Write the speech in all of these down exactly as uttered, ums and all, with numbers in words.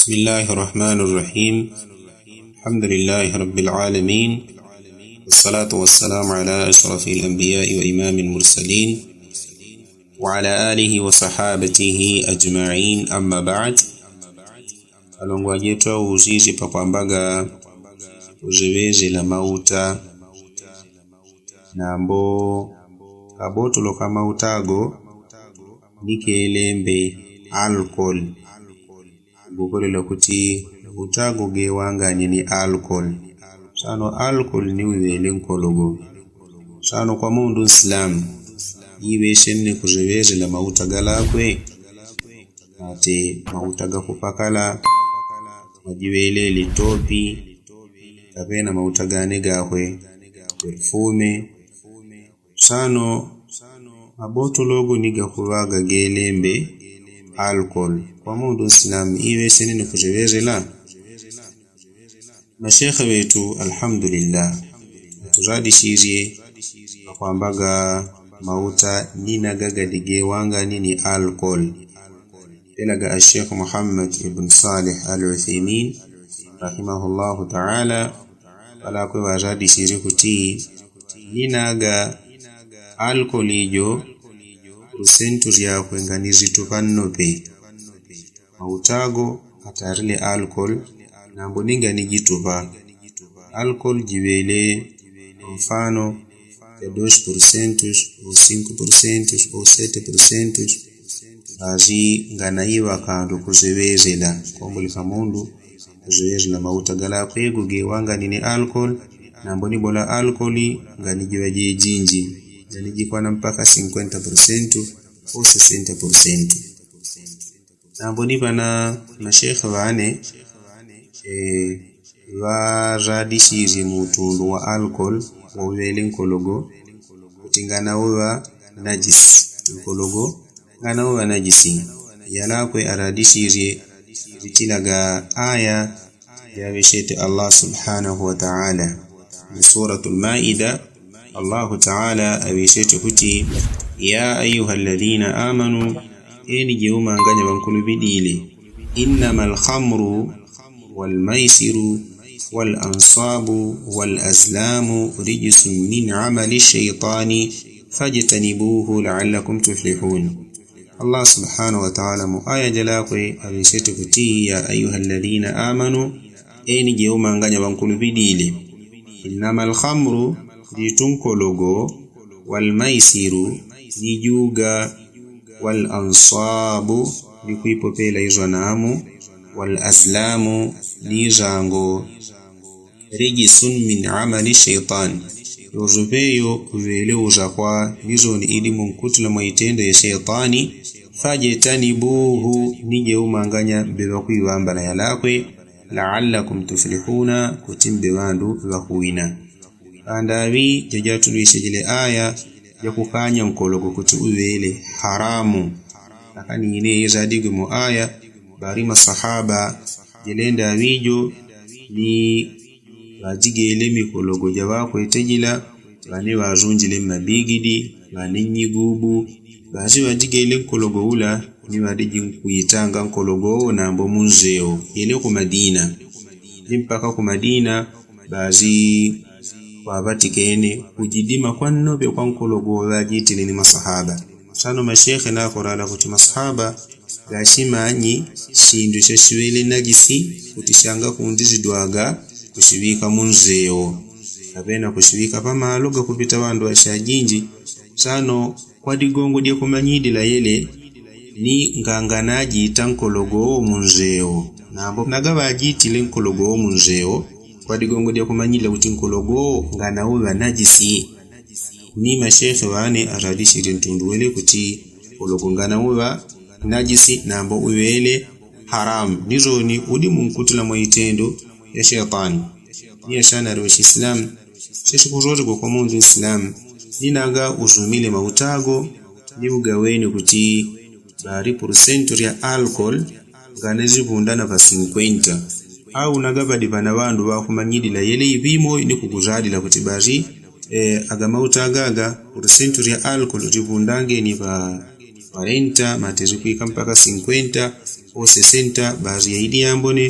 بسم الله الرحمن الرحيم. الحمد لله رب العالمين، والصلاة والسلام على أشرف الأنبياء وإمام المرسلين، وعلى آله وصحابته أجمعين، أما بعد. Alongo ajetu auzizye pakwambaga uziŵezela mauta, nambo kabotolo ka mauta ago ni kelembe alkoli. Gukolela kuti mauta ago gewanganye ni alkoli. Sano alkoli ni uŵele nkologo. Sano kwa mundu nsilamu, iŵechene kuziŵezela mauta galakwe, mate mauta gakupakala, majiŵele litopi, kapena mauta gane gakwe, perfume. Sano mabotolo ago ni gakuŵaga gelembe alkoli. Kwa mundu nsilamu iŵechene ni kuziŵezela. Mashekhe ŵetu alhamdulillah, aturadisizye akwambaga mauta ninaga gadigewanganye ni alkoli. Pelaga ashekhe muhammad ibn salih al uthaimin rahimahullahu taala, ŵalakwe ŵaradisizye kuti ninaga alkoli ijo, lusentu lyakwe nganizitupa nnope. Mauta ago atarile alkoli, nambo ninga nijitupa. Alkoli jiŵele mfano ya dos pursentos, o cinco pursentos, o sete pursentos. Ŵazi nganaiŵa kandu kuziŵezela. Kwambuli kamundu kuziŵezela mauta galakwe go gewanganye ni alkoli, nambo nibola alkoli nganijiŵa jejinji, nganijikwana mpaka cinquenta pursentos o sesenta pursentos. Nambo ni ŵana mashekhe ŵane ŵaradisizye mutundu wa alkoli wauŵele nkologo, kuti nganauŵa najisi. Nkologo nganauŵa najisi. Yalakwe aradisizye kupitilaga aya yaŵechete allah subhanahu wataala. Ni suratu lmaida, allahu taala aŵechete kuti, ya ayuha alladhina amanu, eni jeumanganya ŵankuluŵidile, innama alkhamru walmaisiru walansabu walaslamu rijisun min amali shaitani fajtanibuhu laalakum tuflihun. Allah subhanahu wataala mu aya jalakwe aŵechete kuti ya ayuha alladhina amanu, eni jeumanganya ŵankuluŵidile, innama alkhamru, litu nkologo, walmaisiru, ni juga, walansabu, ni kwipopela izwanamu, walaslamu, ni izango, rijisun min amali shaitani. Yozuŵeyo uŵele uzakwa ni zoni idi munkutila mwa itendo ya shaitani. Fajtanibuhu, ni jeumanganya mbeŵa kwiŵambala yalakwe, laalakum tuflihuna, kuti mbeŵandu ŵakuwina. Ŵandaŵi jajatulwishe jile aya jakukanya nkologo kuti uŵele haramu. Lakani ine izadigwe mu aya, ŵali masahaba jile ndaŵi jo ni ŵajigele mikologo jaŵakwete jila, ŵane ŵazunjile mmabigidi, ŵane nnyigubu, ŵazi ŵajigele nkologo ula, ni ŵadiji nkwitanga nkologo nambo munzeo yele ku madina. Ni mpaka ku madina ŵazi ŵaŵatikene kujidima kwa nnoŵe kwa nkologo ŵajitile ni masahaba. Sano mashekhe nakorala kuti masahaba ŵashimanyi shindu shashiŵele najisi kuti shangakundizidwaga kushiŵika munzeo, kapena kushiŵika pamalo gakupita ŵandu ŵashajinji. Sano kwa ligongo lyakumanyilila yele ni nganga najita nkologo wo munzeo, nambo naga ŵajitile nkologo wo munzeo kwa ligongo lyakumanyilila kuti nkologo wo nganauŵa najisi. Ni mashekhe ŵane aradishile ntundu wele kuti nkologo nganauŵa najisi nambo uŵele haramu ni zoni udi munkutila mwa itendo ya shetani. Ni yashana ali washislamu, sheshikurorigwa kwa mundu nsilamu, ni naga uzumile mautago ni ugaweni kuti ŵali pursentu lya alkoli nganizivundana ŵa sinkwenta. Au naga ŵadi ŵana ŵandu ŵakumanyilila yele iŵimo ni kuguzalila kuti ŵali aga mauta agaga pursentu lya alkoli livundangeni ŵa kwarenta mate likwika mpaka sinkwenta. Osesenta bari yaidi yambone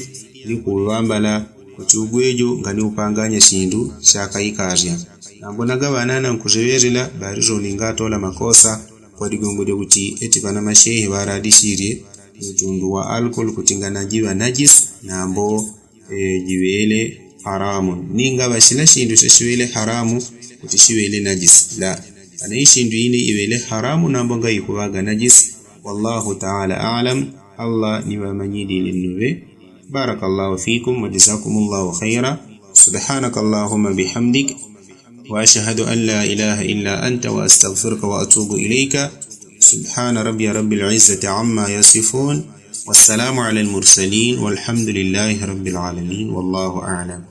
ni kuŵambala kuti ugwejo nganiupanganya sindu syakaikarya. Nambo nagaŵanana nkuziŵerela bari zoni ngatola makosa kwa digongo dyakuti eti ŵana mashehe ŵaradisirye mutundu wa alkol kuti nganajiŵa najisi nambo jiŵele haramu. Ninga ŵasila sindu syasiŵele haramu kuti siŵele najisi la. Kana isindu ine iŵele haramu nambo ngaikuŵaga najisi. Wallahu taala alam. Allah niŵamanyilile nnuŵe. Barakallahu fikum wajazakumullahu khaira. Subhanaka allahumma bihamdik. Wa ashahadu an la ilaha illa anta wa astagfiruka wa atubu ilaika. Subhana rabbiya rabbil izzati amma yasifun. Wassalamu ala almursalin walhamdulillahi rabbil alamin. Wallahu alam.